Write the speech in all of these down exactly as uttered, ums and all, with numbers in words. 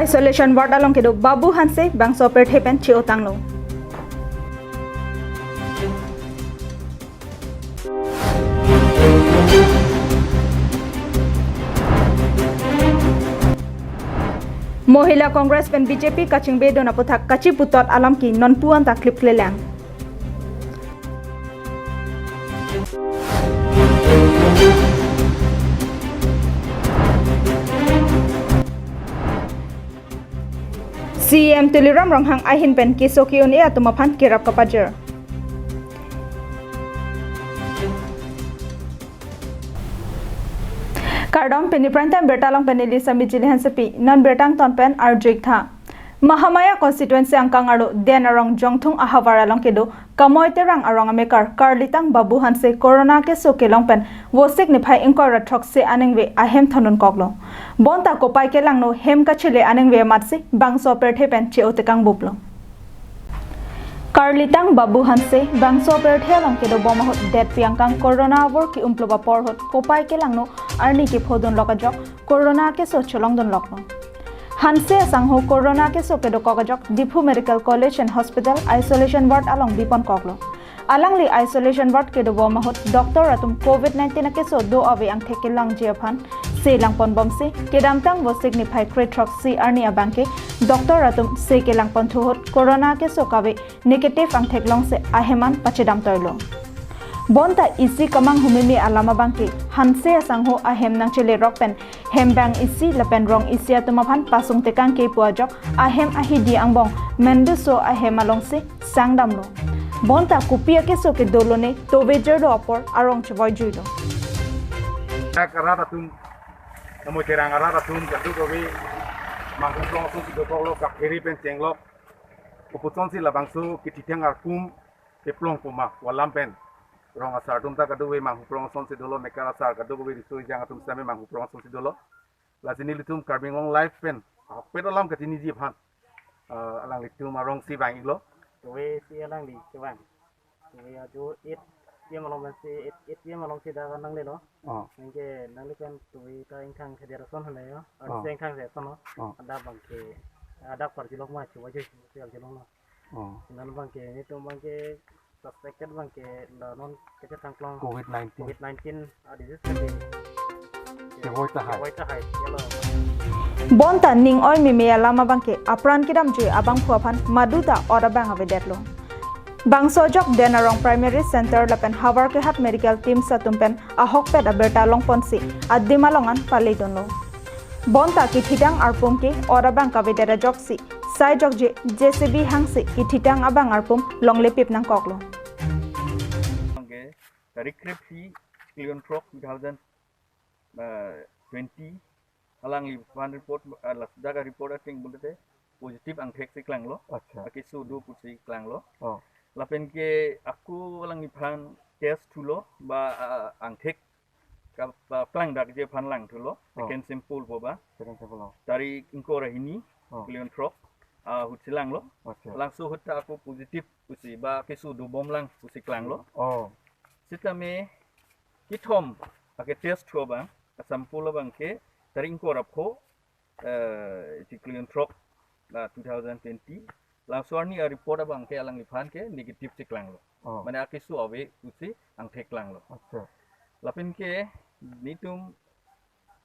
Isolation ward along kedo Babu Hanse bangso apirthe pen che-otanglo. Mohila Congress pen B J P kachingbedun aputhak kachiputot alam ke nonpu anta klipklelang. C E M Tuliram Ronghang ahin pen keso ke-un-e atum aphan kerap kapajir. Kardom, pini prime time birta along pen neli Sami Jili Hansepi, non birta angton pen arju-ik tha. Mahamaya constituency angkang arlo Den Arong Jongthung ahavar along kedo Kamoi Terang arong amekar karlitang Babu Hanse corona keso kelong pen Vosik niphai ingkoi ra throksi aningve ahem thondun koklo. Bonta kopai kelangno hem kachele aningve amatsi bangso apirthe pen che-otekang buplo. Karlitang Babu Hanse bangso apirthe along kedobom ahut detpi angkang corona avur ke-umplo apor ahut kopai kelangno arni kephodunlok ajok corona keso cholongdunloklo. Hanse asangho corona keso kedokok ajok Diphu Medical College and Hospital isolation ward along biponkoklo. Alangli isolation ward kedobom ahut doctor atum covid nineteen akeso do ave angthek kelangji aphan selangponbomsi kedamtang Vosik niphai kre throksi arni abangke doctor atum se kelangponthu ahut corona keso kave negative angthek longsi ahem an pachedamtoilo. Bonta isi kamanghu meme alam abangke Hanse asangho ahem nangchelerok pen hem bang isi lapen rong isi atum aphan pasungtekang ke pu ajok ahem ahidi angbong Menduso ahem alongsi sangdamlo. Bonta kopi akeso kedolone tovejirlo apor arong chevoijuilo. Dak arat atum, Kamoi Terang arat atum kadokave Manghuprong asonsi dokoklo, kaphere pen chenglok. Koputsonsi labangso kethitang arpum keplong puma walam pen rong asar atum ta kadokave Manghuprong asonsi dolo, mekar asar kadokave riso ejang atum same Manghuprong asonsi dolo. Lasi nelitum Karbi Anglong Live pen ahokpet alam katiniji aphan, ah, alanglitum arongsi vang-iklo. Tuve si alangli kevang. Tuve ajo eight P M along pensi, eight, eight P M alongsi dak nanglelo. Oh. Anke nangli pen tuve ta ingthang thedet ason hale yo. Oh. Arsi ingthang thedet ason lo. Oh. Adap abangke, adap parjilok ma chuwa je, chuwa jilok lo. Oh. Nang abangke, nelitum abangke suspected abangke la non kachethanglong covid nineteen. Covid nineteen, ah, disease ke. Kevoi tahai. Kevoi tahai, yalo. Bonta ning oi meme alam abangke apran kedamjui abangphu aphan maduta ot abang avedetlo. Bangso ajok Den Arong Primary Center lapen Howraghat Medical Teams atum pen ahokpet abirta longponsi adim along an paledunlo. Bonta kethitang arpum ke ot abang kavedet ajoksi sai jokje J C B hangsi kethitang abang arpum longlepip nangkoklo. Anke tarik kre phli, Cleon Throk two thousand twenty, alangliphan report, ah, last dak report ateng pulote positive angthek si klanglo. Acha. Akeso do pusi klanglo. Oh. Lapen ke ako alangliphan test thulo ba, ah, angthek ka, ah, plang dakji aphan langthulo. Oh. Second sample po ba. Second sample, oh. Tarik ingkoi ra hini, oh, Cleon Throk, ah, ahutsi langlo. Acha. Langso ahut ta ako positive pusi ba keso dobomlang pusi klanglo. Oh. Sitame kethom ake test thu abang, asample abangke tarik ingkoi ra pho, eh, isi Cleon Throk, ah, two thousand twenty. Langso arni areport abangke alangliphan ke negative si klanglo. Oh. Mane akeso ave pusi angthek klanglo. Acha. Lapen ke nelitum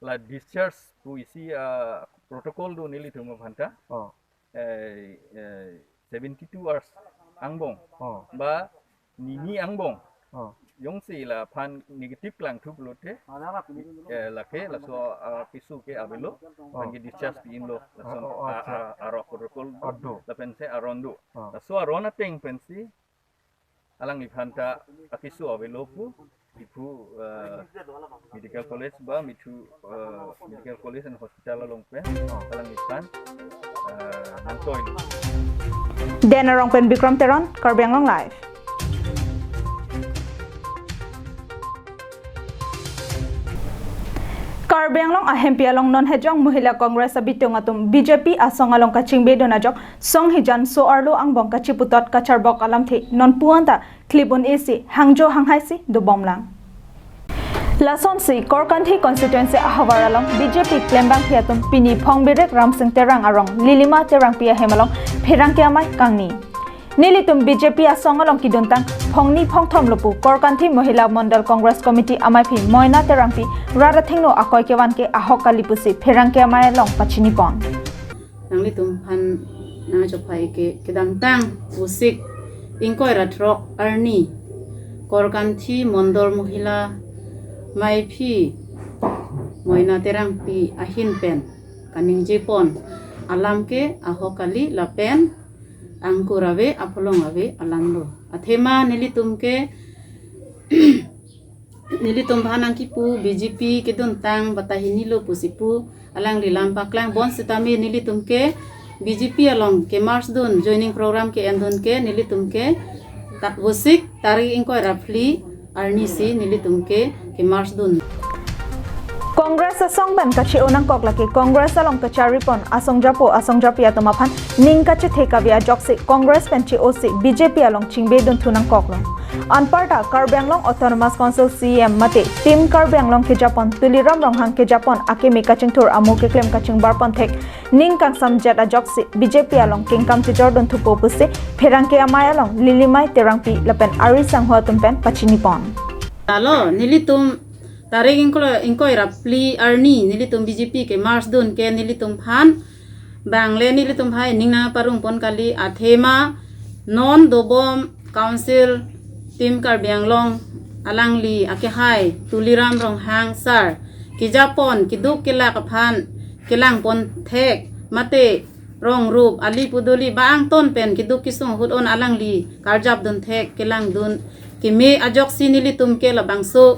la discharge pu isi, ah, protocol do nelitum aphanta. Oh. Eh, eh, seventy-two hours angbong. Oh. Ba nini angbong. Oh. Jongsi laphan negative klangthu pulote, eh, lake laso, ah, keso ke avelo, oh, aphan ke discharge pi-imlo, lason, oh, oh, ah, acha, ah, arok protocol do, oh, do, lapensi aron do. Oh. Laso aron ateng pensi alangliphan ta akeso avelo pu, Diphu, eh, Medical College ba Mithu, eh, Medical College and Hospital along pen, oh, alangliphan, eh, nangtoilo. Den Arong pen Bikram Teron, Karbi Anglong Live. Karbi Anglong ahempi along non hejong Mohila Congress abitung atum B J P asong along kachingbedun ajok song hijan so-arlo angbong kachiputot kacharbok alamthe nonpu anta klip un-e si hangjo hanghaisi dobomlang. Lasonsi Korkanthi constituency ahavar along B J P klembangpi atum pini Phongbirek Ramsing Terang arong Lilima Terangpi ahem along pherangke amei kangni. Nelitum B J P asong along keduntang phongni phongthom lo pu Korkanthi Mohila Mondol Congress Committee ameiphi Moina Terangpi rat athengno akoi kevan ke ahok kali pusi pherangke amei along pachinipon. Nanglitum aphan nangchophai ke kedamtang Vosik ingkoi ra throk arni Korkanthi Mondol Mohila meiphi Moina Terangpi ahin pen kaningjepon alam ke ahok kali lapen angkur ave apolong ave alam lo. Athema nelitum ke nelitum aphan nangkipu B J P keduntang bata hini lo pusi pu alangli lam paklang bonsitame nelitum ke B J P along ke march dun joining program ke-en dun ke nelitum ke ta-, Vosik tarik ingkoi ra phli arni si nelitum ke ke march dun. Congress asong pen kache-o nangkok lake Congress along kacharipon asongjapo asongjapi atum aphan ning kachethe kave ajoksi Congress pen che-osi B J P along chingbe dunthu nangkoklo. Anparta Karbi Anglong Autonomous Council C E M mate Team Karbi Anglong kejapon Tuliram Ronghang kejapon akeme kachingthur amo keklem kachingbarpon thek ning kangsamjet ajoksi B J P along kengkam tijor dunthupo pusi pherangke amei along Lilimai Terangpi lapen ari sangho atum pen pachinipon. Alo, nelitum tarik ingkoi, ingkoi ra phli arni nelitum B J P ke march dun ke nelitum aphan bangle nelitum hai ning nangparongpon kali athema non dobom Council Team Karbi Anglong alangli akehai Tuliram Ronghang sir kejapon keduk kelak aphan kelangpon thek mate rong rup ali pudoli bang ton pen keduk kesung ahut on alangli karjap dun thek kelang dun keme ajoksi nelitum ke labangso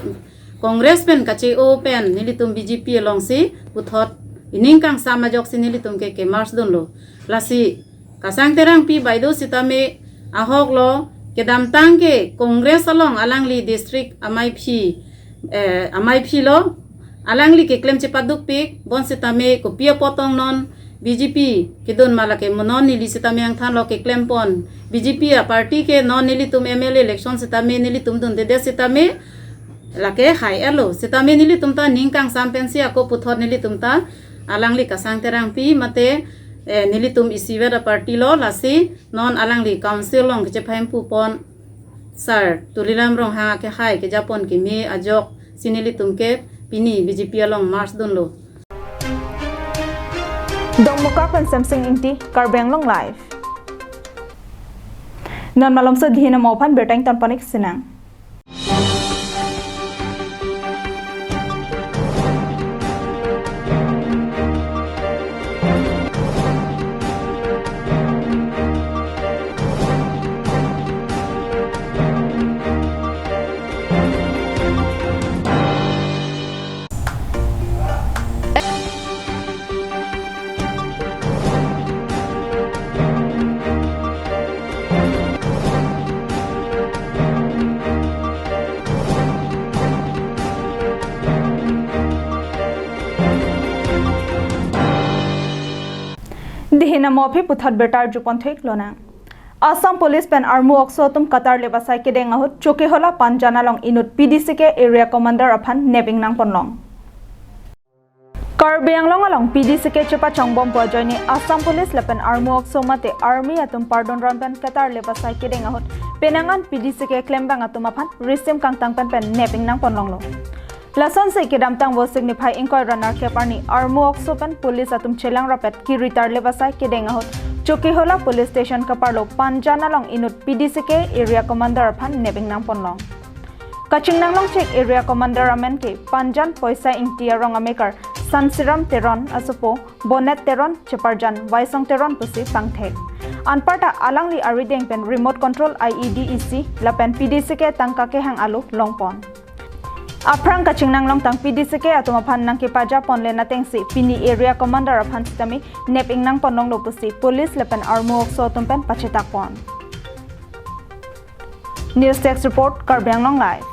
Congress pen kache-o pen nelitum B J P alongsi puthot ining kangsam ajoksi nelitum ke ke march dunlo. Lasi Kasang Terangpi baido sitame ahok lo kedamtang ke Congress along alangli district ameiphi, eh, ameiphi lo alangli keklem chepadukpik bonsitame kopi apot tong non B J P kedun ma lake mo non neli sitame angthan lo keklempon B J P a party ke non nelitum M L A election sitame nelitum dundedet sitame lake hai elo sitame nelitum ta ning kangsam pensi ako puthot nelitum ta alangli Kasang Terangpi mate, eh, nelitum isivet a party lo lasi non alangli council along kechephaimpupon sir Tuliram Ronghang akehai kejapon keme ajoksi nelitum ke pini B J P along march dunlo. Dongmukak pen Semsing Ingti, Karbi Anglong Live. Non malomso dihin amo aphan birta ingtonpon-ik sinang. Dihin amo aphi puthot birta arjupon thu-ik lonang. Assam Police pen armu okso atum katarlip asai kedeng ahut Chokihola Panjan along inut P D C K area commander aphan nep ingnangponlong. Karbi Anglong along P D C K chepachongbompo ajoine Assam Police lapen armu okso mate army atum pardon ran pen katarlip asai kedeng ahut penang an P D C K klembang atum aphan risim kangtang pen pen nep ingnangponlonglo. Lasonsi kedamtang Vosik niphai ingkoi ra nerkep arni armu okso pen police atum chelang rapet kiri tarlip asai kedeng ahut Chokihola Police Station kaparlo Panjan along inut P D C K area commander aphan nep ingnangponlong. Kachingnanglongchik area commander amen ke Panjan Poisa Ingti arong amekar Sansiram Teron asopo Bonet Teron cheparjan Waisong Teron pusi pangthek. Anparta alangli arideng pen remote control I E D isi lapen P D C K tangka kehang alo longpon. Aphrang kachingnanglongtang P D C K atum aphan nangkepajaponlen atengsi pini area commander aphan sitame nep ingnangponlonglo pusi police lapen armu okso atum pen pachetakpon. News Desk Report, Karbi Anglong Live.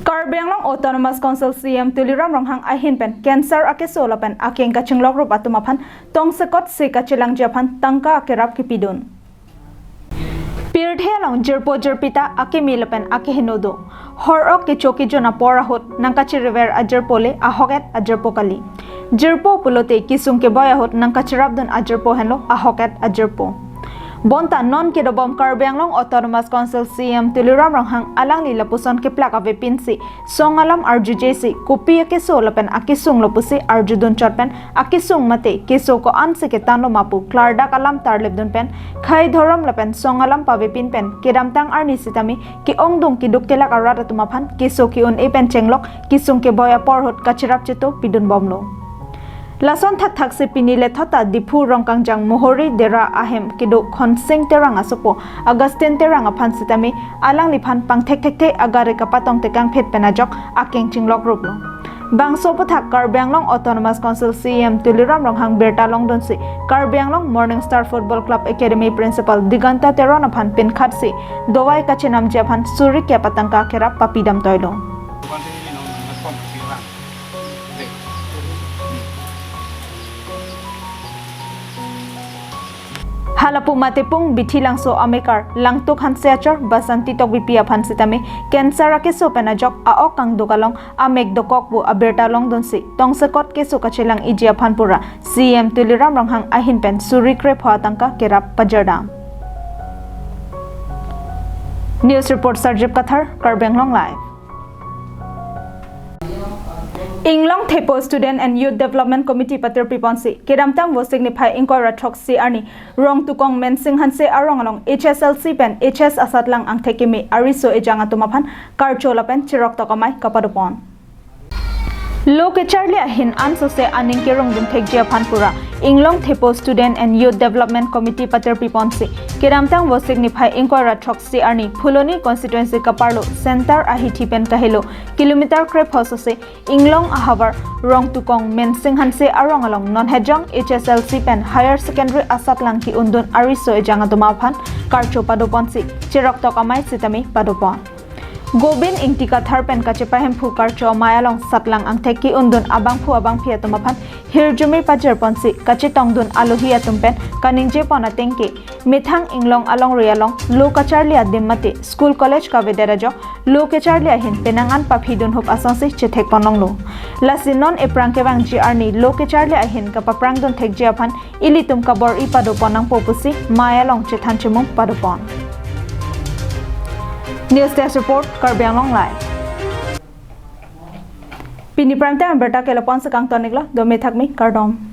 Karbi Anglong Autonomous Council C E M Tuliram Ronghang ahin pen cancer akeso lapen akeng kachinglok rup atum aphan tongsekot se kachelangji aphan tangka akerap kipidun. Pirthe along jirpo jirpi ta akimi lapen akeheno do. Hor-ok kecho kejun apor ahut nangkachiriver ajirpo le ahok-et ajirpo kali. Jirpo pulote kesung keboi ahut nangkachirapdun ajirpo henlo ahok-et ajirpo. Bonta non kedobom Karbi Anglong Autonomous Council C E M Tuliram Ronghang alangli lapuson keplak avepinsi song alam arjujesi kopi akeso lapen akesung lo pusi arjudun chot pen akesung mate keso ko-ansi ketanglo ma pu klardak alam tarlipdun pen khei dhorom lapen song alam pavepin pen kedamtang arni sitame ke-ongdung keduk kelak arat atum aphan keso ke-un-e pen chenglok kesung keboi apor ahut kachirap cheto pidunbomlo. Lason thakthakse pini lethot ta Diphu Rongkangjang Mohori Dera ahem kedo Khonsing Terang asopo Augustine Terang aphan sitame alangliphan pangthekthekthe agari kapatong tekangphet pen ajok akeng chinglok ruplo. Bangso aphuthak Karbi Anglong Autonomous Council C E M Tuliram Ronghang birta longdunsi Karbi Anglong Morning Star Football Club Academy Principal Diganta Teron aphan pinkhatsi dovai kachenamji aphan suri kep atangka kerap papidam toilo. Halapu Matipung Bithilangso amekar Langtuk Hanse achor Basanti Tokbipi aphan sitame cancer akeso pen ajok a-ok kangduk along amek dokok pu abirta longdunsi tongsekot keso kachelang-iji aphan pura C E M Tuliram Ronghang ahin pen suri krepho atangka kerap pajardam. News report Sarjip Kathar, Karbi Anglong Live. Inglong Thepo Student and Youth Development Committee patirpiponsi kedamtang Vosik niphai ingkoi ra throksi arni Rongtukong Mensing Hanse arong along H S L C pen H S asatlang angthek kimi ariso ejang atum aphan karcho lapen chiroktok amei kapadopon. Lo kecharli ahin ansose aning kerongdun thekji aphan pura Inglong Thepo Student and Youth Development Committee patirpiponsi kedamtang Vosik niphai ingkoi ra throksi arni Phuloni constituency kaparlo center ahithi pen kahelo kilometer krepho sose Inglong ahavar Rongtukong Mensing Hanse arong along non hejong H S L C pen higher secondary asatlang ke-undun ariso ejang atum aphan karcho padoponsi chiroktok amei sitame padopon. Gobin Ingti Kathar pen kachepahemphu karcho amei along satlang angthek ke-undun abangphu abangphi atum aphan hirjume pajirponsi kachetongdun alohi atum pen kaningjepon atengke methang Inglong alongri along lo kacharli adim mate school college kavedet ajok lo kecharli ahin penang an paphidun hup asonsi chethekpon longlo. Lasi non ephrang kevangji arni lo kecharli ahin kapaprangdun thekji aphan ilitum kabor-i padopon nangpo pusi mei along chethan chemung padopon. News Desk Report, Karbi Anglong Live. Pini prime time abirta ke lapu-an si kangton-iklo, dome thakmi, kardom.